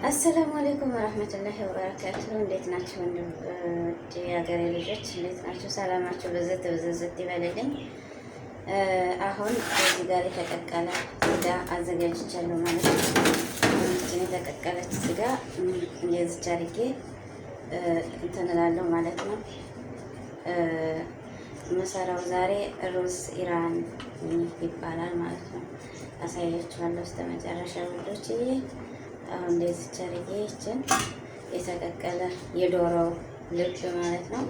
السلام عليكم ورحمة الله وبركاته። እንዴት ናችሁ? ወንድም የሀገሬ ልጆች እንዴት ናችሁ? ሰላማችሁ ብዝት ብዝዝት ይበልልኝ። አሁን እዚህ ጋር የተቀቀለ ስጋ አዘጋጅቻለሁ ማለት ነው። ይህችን የተቀቀለች ስጋ እንደዚች አድርጌ እንትን እላለሁ ማለት ነው። መሰራው ዛሬ ሩዝ ኢራን ይባላል ማለት ነው። አሳያችኋለሁ እስከ መጨረሻ ውዶችዬ። አሁን እንደዚህ አድርጌ ይችን የተቀቀለ የዶሮ ልብ ማለት ነው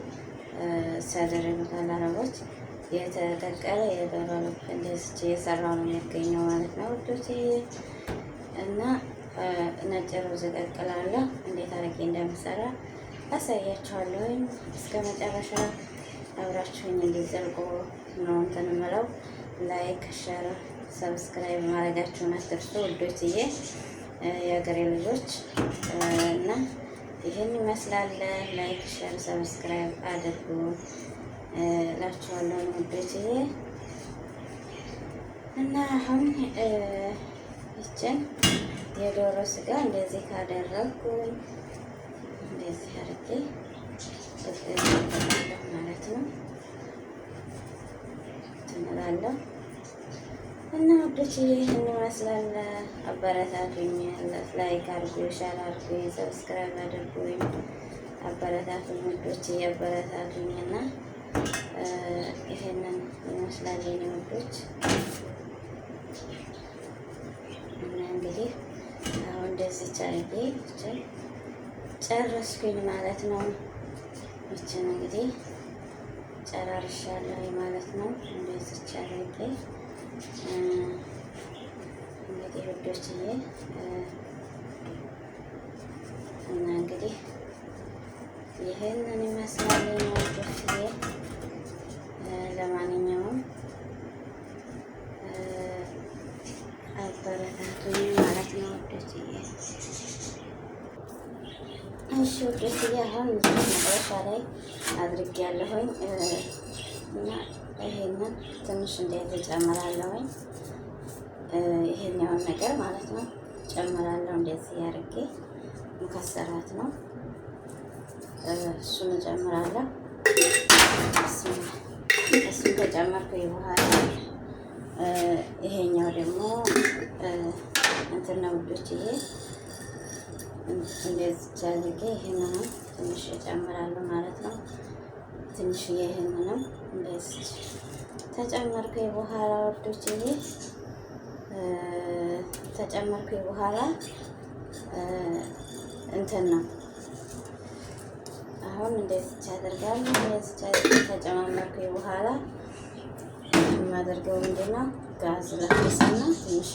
ሲያደርጉታል አረቦች። የተቀቀለ የዶሮ ልብ እንደዚህ እየሰራው ነው የሚገኘው ማለት ነው ውዶችዬ። እና ነጭ ሩዝ እቀቅላለሁ። እንዴት አድርጌ እንደምሰራ አሳያችኋለሁኝ። እስከ መጨረሻ አብራችሁኝ እንዲዘልቁ ነው እንትን የምለው። Like፣ share፣ subscribe ማድረጋችሁን አትርሱ ውዶችዬ፣ የሀገሬ ልጆች። እና ይህን ይመስላል። Like፣ share፣ subscribe አድርጉ እላችኋለሁ ውዶችዬ። እና አሁን ይችን የዶሮ ስጋ እንደዚህ ካደረግኩኝ እንደዚህ አድርጌ ማለት ነው ትንላለሁ። እና ውዶች ይህን ይመስላል። አበረታቱኝ፣ like አድርጉ፣ share አድርጉኝ፣ subscribe አድርጉኝ። አበረታቱኝ ውዶች፣ አበረታቱኝ። እና ይሄንን ይመስላል የኔ ውዶች። እና እንግዲህ አሁን እንደዚህ አድርጌ ይችን ጨረስኩኝ ማለት ነው። ይችን እንግዲህ ጨራርሻለሁ ማለት ነው። እንደዚህ አድርጌ እንግዲህ ውዶችዬ፣ እና እንግዲህ ይህንን ይመስላል ውዶችዬ። ለማንኛውም አበረታቱኝ ማለት ነው ውዶችዬ። እሺ ውዶችዬ፣ አሁን መጥበሻ ላይ አድርጌያለሁኝ እና ይሄንን ትንሽ እንደዚህ ጨምራለሁኝ። ይሄኛውን ነገር ማለት ነው ጨምራለሁ። እንደዚህ አድርጌ مكسرات ነው፣ እሱን እጨምራለሁ። እሱን ከጨመርኩኝ በኋላ ይሄኛው ደግሞ እንትን ነው ውዶችዬ። እንደዚህ አድርጌ ይሄንንም ትንሽ እጨምራለሁ ማለት ነው። ትንሽዬ ይሄንንም እንደዚህ ተጨመርኩኝ በኋላ ውዶችዬ፣ ተጨመርኩኝ በኋላ እንትን ነው አሁን እንደዚህ አደርጋለሁ። እንደዚህ አድርጌ ተጨማመርኩኝ በኋላ የማደርገው ምንድን ነው? ጋዝ ለኩስና ትንሽ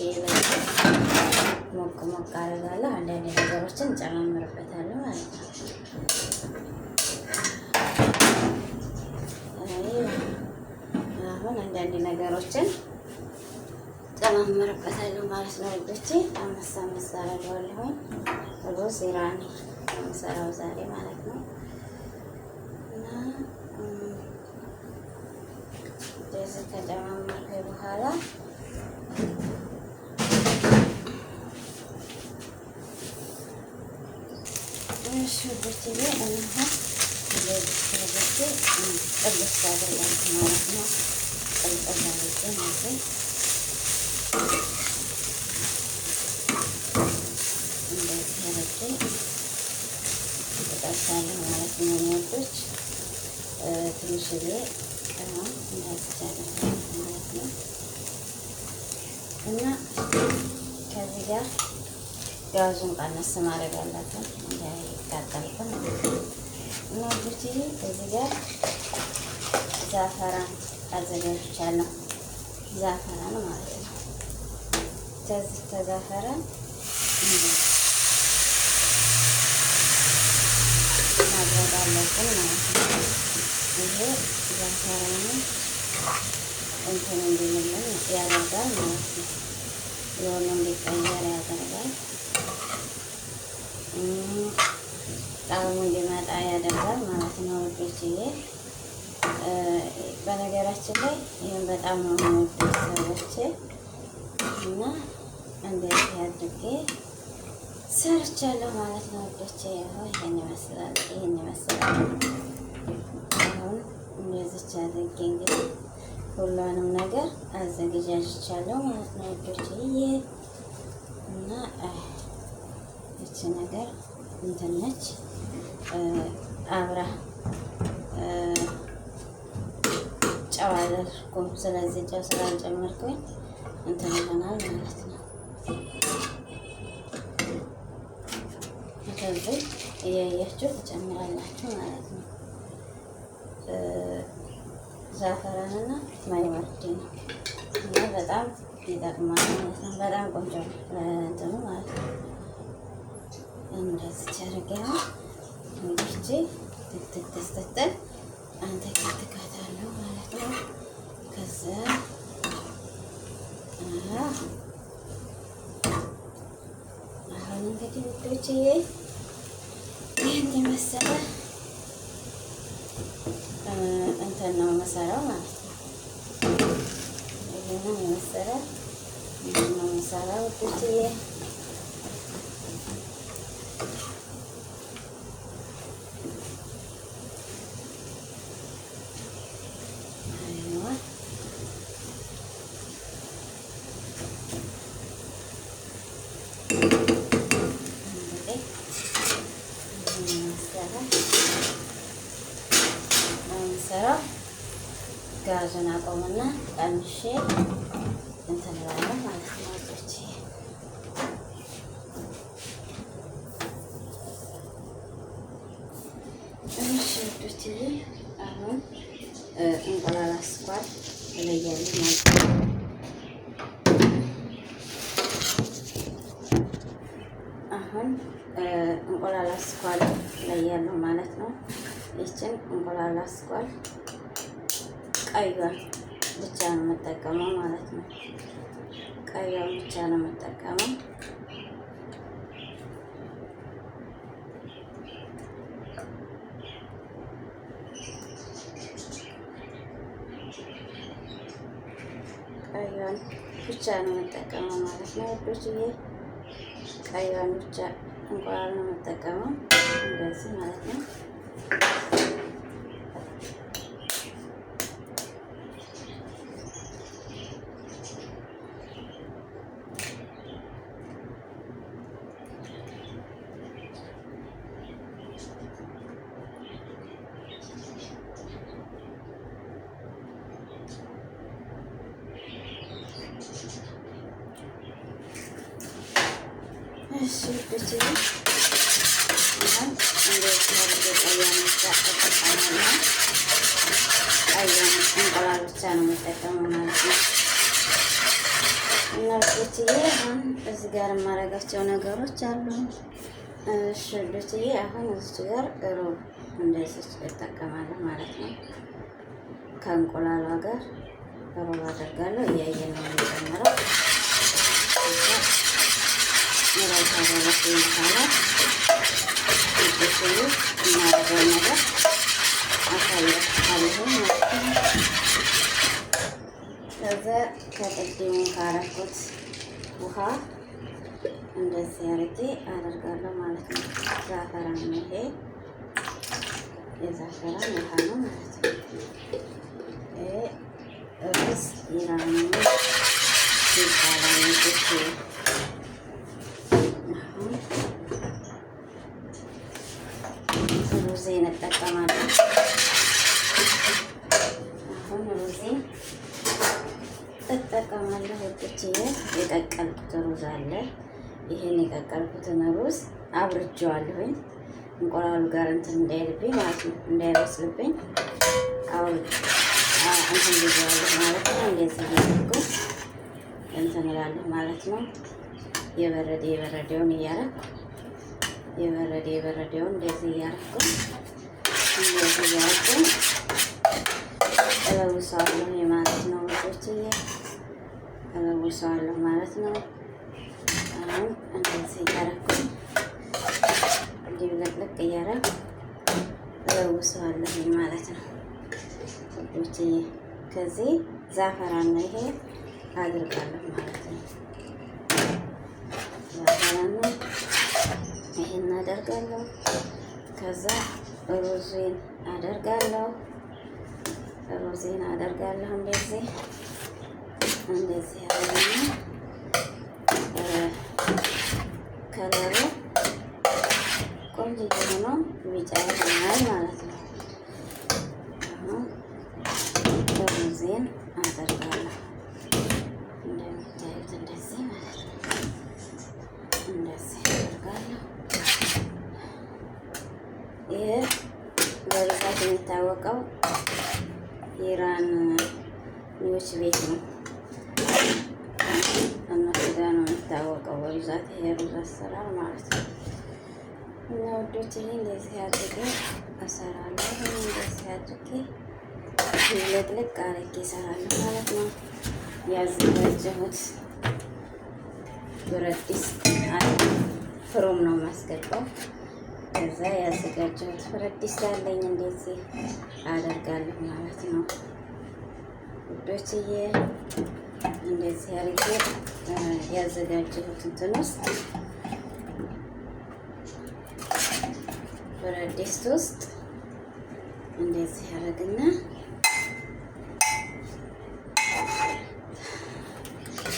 ሞቅ ሞቅ አደርጋለሁ። አንዳንድ ነገሮችን እጨማምርበታለሁ ማለት ነው። አሁን አንዳንድ ነገሮችን ጨማምርበታለሁ ማለት ነው ውዶቼ። አመሳ አመሳ አደርገዋለሁኝ። ሩዝ ኢራኒ የምሰራው ዛሬ ማለት ነው። እና እንደዚህ ከጨማመርኩኝ በኋላ እሺ ውዶችዬ፣ እነሆ እንደዚህ አድርጌ ጥብስ አደርጋለሁ ማለት ነው። ቅልቅል አድርጌ እንደዚህ እንደዚህ አድርጌ እጠብሳለሁ ማለት ነው። ውዶች፣ ትንሽዬ ቅመም እንደዚህ አደርጋለሁ ማለት ነው። እና ከዚህ ጋር ጋዙን ቀነስ ማድረግ አለብን እንዳይቃጠልብን። እና ውዶችዬ፣ እዚህ ጋር زعفران አዘጋጅቻለሁ። زعفران ማለት ነው። ከዚህ ከ زعفران ማድረግ አለብን ማለት ነው። ይሄ زعفران ኑ እንትን እንዲልልን ያደርጋል ማለት ነው። ለሆነ እንዲቀየር ያደርጋል። ጣዕሙ እንዲመጣ ያደርጋል ማለት ነው ውዶችዬ። በነገራችን ላይ ይህን በጣም ነው የምወዱት ሰዎች። እና እንደዚህ አድርጌ ሰርቻለሁ ማለት ነው ውዶቼ። ይሄን ይመስላል፣ ይሄን ይመስላል። አሁን እንደዚች አድርጌ እንግዲህ ሁሉንም ነገር አዘገጃጅቻለሁ ማለት ነው ውዶቼ። እና እቺ ነገር እንትን ነች አብራ ጨው አላደረኩም። ስለዚህ ጨው ስላልጨመርኩኝ እንትን ይሆናል ማለት ነው። ከዚህ እያያችሁ ትጨምራላችሁ ማለት ነው። ዛፈራንና ማይ ወርዲ ነው እና በጣም ይጠቅማል ማለት ነው። በጣም ቆንጆ እንትኑ ማለት ነው። እንደዚህ አድርጌ እንግዲህ ትክትክ ስትል አንተ ክትካታለሁ ማለት ነው። ከዛ አሁን እንግዲህ ውዶችዬ ይህን የመሰለ እንትን ነው መሰራው ማለት ነው። ይህንን የመሰለ እንትን ነው መሰራው ውዶችዬ። የምሰራው ጋዙን አቆምና ቀንሼ እንትን እላለሁ ማለት ነው ውዶቼ። እሺ ውዶችዬ፣ አሁን እንቁላል አስኳል እለያለሁ ማለት ነው። አሁን እንቁላል አስኳል እለያለሁ ማለት ነው። ይችን እንቁላል አስኳል ቀዩን ብቻ ነው የምጠቀመው ማለት ነው። ቀዩን ብቻ ነው የምጠቀመው። ቀዩን ብቻ ነው የምጠቀመው ማለት ነው ውዶችዬ። ቀዩን ብቻ እንቁላል ነው የምጠቀመው እንደዚህ ማለት ነው። እሺ ውዶችዬ፣ አሁን እንደዚህ አድርጌ ቀዩን ብቻ እጠቀማለሁ። ቀዩን እንቁላል ብቻ ነው የምጠቀመው ማለት ነው። እና ውዶችዬ አሁን እዚህ ጋር የማደርጋቸው ነገሮች አሉ። እሺ ውዶችዬ፣ አሁን እዚህ ጋር ሩብ እንደዚህ እጠቀማለሁ ማለት ነው። ከእንቁላሏ ጋር ሩብ አደርጋለሁ። እያየን ነው የምንጨምረው። ሩብ ካደረኩኝ በኋላ ውዶችዬ የማደርገው ነገር አሳያችኋለሁ ማለት ነው። ከዛ ከቅድሙ ካረኩት ውሃ እንደዚህ አድርጌ አደርጋለሁ ማለት ነው። ዛፈራን ነው ይሄ፣ የዛፈራን ውሃ ነው ማለት ነው። ይሄ ሩዝ ኢራኒ ይባላል። አሁን ሩዜን እጠቀማለሁ። አሁን ሩዜን እጠቀማለሁ ውዶችዬ። የቀቀልኩት ሩዝ አለ። ይሄን የቀቀልኩትን ሩዝ አብርጄዋለሁኝ እንቁላሉ ጋር እንትን እንዳይልብኝ ማለት ነው፣ እንዳይበስልብኝ እንትን ብዬዋለሁ ማለት ነው። እንደዚህ እያደረኩ እንትን እላለሁ ማለት ነው። የበረደ የበረደውን እያረኩ የበረደ የበረደውን እንደዚህ እያረኩ እንደዚህ እያረኩ እለውሰዋለሁ ማለት ነው ውዶችዬ፣ እለውሰዋለሁ ማለት ነው። አሁን እንደዚህ እያረኩ እንዲብለቅለቅ እያረኩ እለውሰዋለሁ ማለት ነው ውዶችዬ። ከዚህ ዛፈራን ነው ይሄ አድርጋለሁ ማለት ነው። ዛፈራን ነው ይሄን አደርጋለሁ። ከዛ ሩዜን አደርጋለሁ። ሩዜን አደርጋለሁ። እንደዚህ እንደዚህ ያደርግና ከለሩ ቆንጆ ሆኖ ቢጫ ይሆናል ማለት ነው። አሁን ሩዜን አደርጋለሁ እንደምታዩት እንደዚህ ማለት ነው። እንደዚህ አደርጋለሁ። ይህ በብዛት የሚታወቀው ኢራኒዎች ቤት ነው። እነሱ ጋር ነው የሚታወቀው በብዛት ይሄ ሩዝ አሰራር ማለት ነው። እና ውዶች ይሄ እንደዚህ አድርጌ እሰራለሁ። እንደዚህ አድርጌ ልቅልቅ አድርጌ እሰራለሁ ማለት ነው። ያዘጋጀሁት ብረት ድስት ፍሮም ነው የማስገባው። ከዛ ያዘጋጀሁት ብረት ድስት አለኝ፣ እንደዚህ አደርጋለሁ ማለት ነው ውዶችዬ። እንደዚህ አድርጌ ያዘጋጀሁት እንትን ውስጥ ብረት ድስት ውስጥ እንደዚህ አደርግና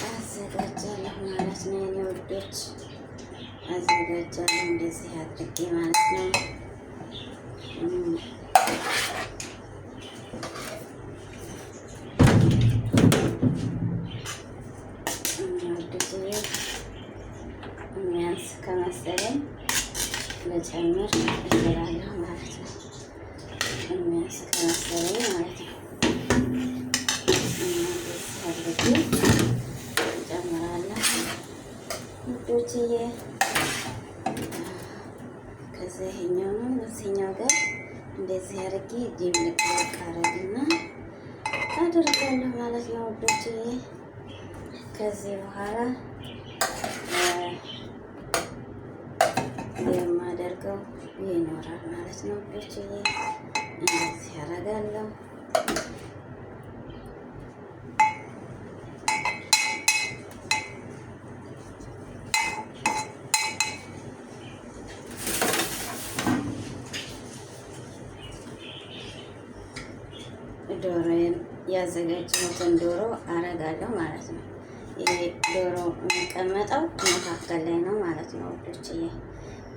አዘጋጃለሁ ማለት ነው። የኔ ውዶች አዘጋጃለሁ እንደዚህ አድርጌ ማለት ነው። የሚያንስ ከመሰለኝ ልጨምር እችላለሁ ማለት ነው። የሚያንስ ከመሰለኝ ማለት ነው። እና እንደዚህ አድርጌ እጨምራለሁ ውዶችዬ። ከዛ ይሄኛው ነው እዚህኛው ጋር እንደዚህ አድርጌ ድብልቅልቅ አደርግና አደርጋለሁ ማለት ነው ውዶችዬ። ከዚህ በኋላ የማደርገው ይኖራል ማለት ነው ውዶችዬ። እንደዚህ አደርጋለሁ። ዶሮዬን ያዘጋጀሁትን ዶሮ አረጋለሁ ማለት ነው። ይሄ ዶሮ የሚቀመጠው መካከል ላይ ነው ማለት ነው ውዶችዬ፣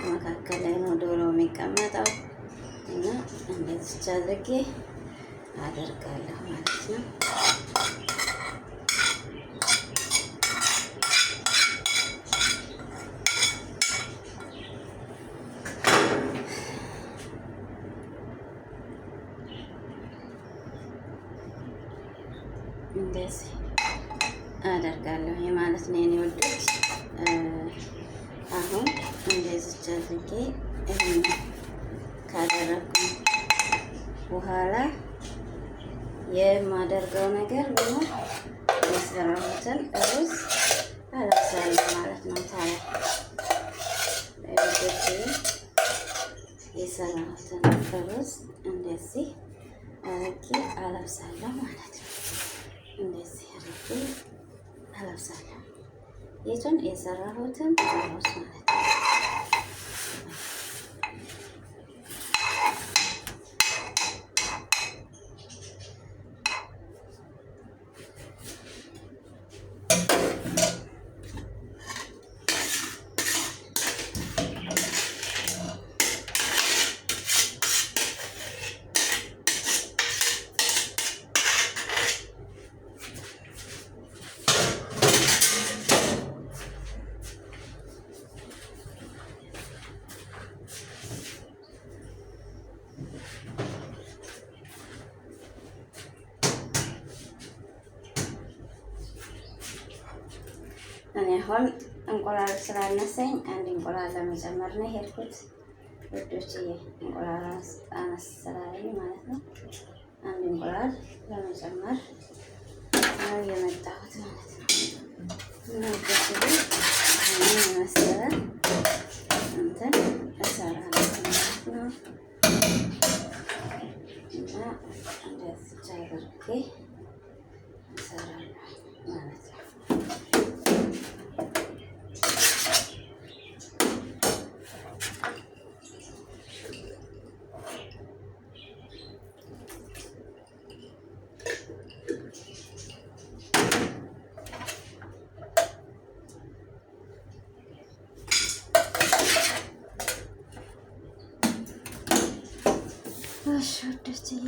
መካከል ላይ ነው ዶሮ የሚቀመጠው እና እንደዚች አድርጌ አደርጋለሁ ማለት ነው። እንደዚህ አደርጋለሁ ማለት ነው የኔ ውዶች። አሁን እንደዚች አድርጌ ይሄን ካደረኩ በኋላ የማደርገው ነገር ቢኖር የሰራሁትን ሩዝ አለብሳለሁ ማለት ነው። ታዲያ የሰራሁትን ሩዝ እንደዚህ አድርጌ አለብሳለሁ ማለት ነው። እንደዚህ አድርጌ አለብሳለሁ። የቱን የሰራሁትን ሩዝ ማለት ነው። እኔ አሁን እንቁላል ስላነሰኝ አንድ እንቁላል ለመጨመር ነው የሄድኩት ውዶችዬ። እንቁላል አነስ ስላለኝ ማለት ነው አንድ እንቁላል ለመጨመር ነው የመጣሁት ማለት ነው። እና ውዶችዬ ይሄንን የመሰለ እንትን እሰራለሁ ማለት ነው። እና እንደዚህ አድርጌ እሰራለሁ ማለት ነው። እሺ ውዶችዬ።